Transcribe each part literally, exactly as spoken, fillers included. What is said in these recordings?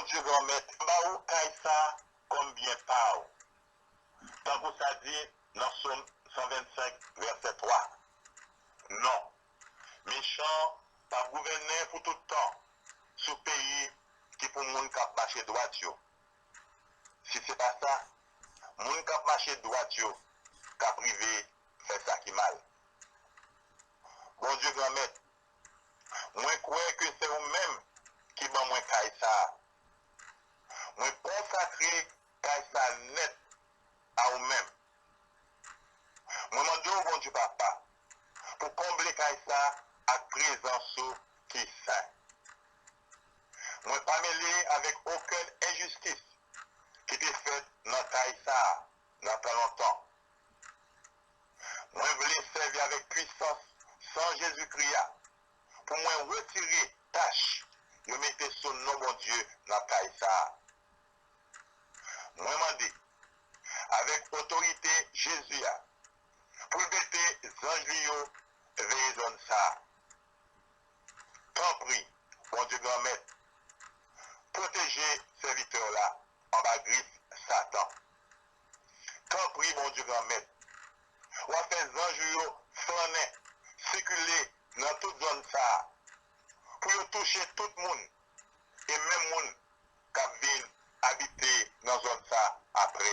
Bondye Granmèt, m ba ou kay sa a kòm byen pa w. Tankou sa di nan Sòm san vennsenk, vèsè twa. Non, mechan p ap gouvènen pou tout tan sou peyi ki pou moun k ap mache dwat yo. Si se pa sa, moun k ap mache dwat yo k ap rive fè sa ki mal. Bondye Granmèt, mwen kwè ke se ou menm ki ban mwen kay sa a. Mwen konsakre kay sa a nèt a ou menm. Mwen mande w, Bondye Papa, pou konble kay sa a ak prezans ou ki sen. Mwen pa mele avèk okenn enjistis ki te fèt nan kay sa a nan tan lontan. Mwen vle sèvi avèk pwisans san Jezikri a pou mwen retire tach yo mete sou non Bondye nan kay sa a. Mwen mande, avèk otorite Jezi a, pou l mete zanj li yo veye zòn sa a. Tanpri, Bondye Granmèt, pwoteje sèvitè w la anba grif Satan. Tanpri, Bondye Granmèt, w a fè zanj ou yo flannen, sikile nan tout zòn sa a, pou yo touche tout moun, e menm moun k ap vin abite nan zòn sa a apre.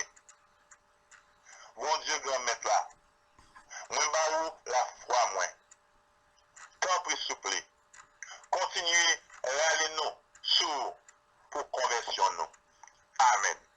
Bondye Granmèt la, mwen ba ou lafwa mwen. Tanpri, souple, kontinye rale nou sou ou pou konvèsyon nou. Amèn.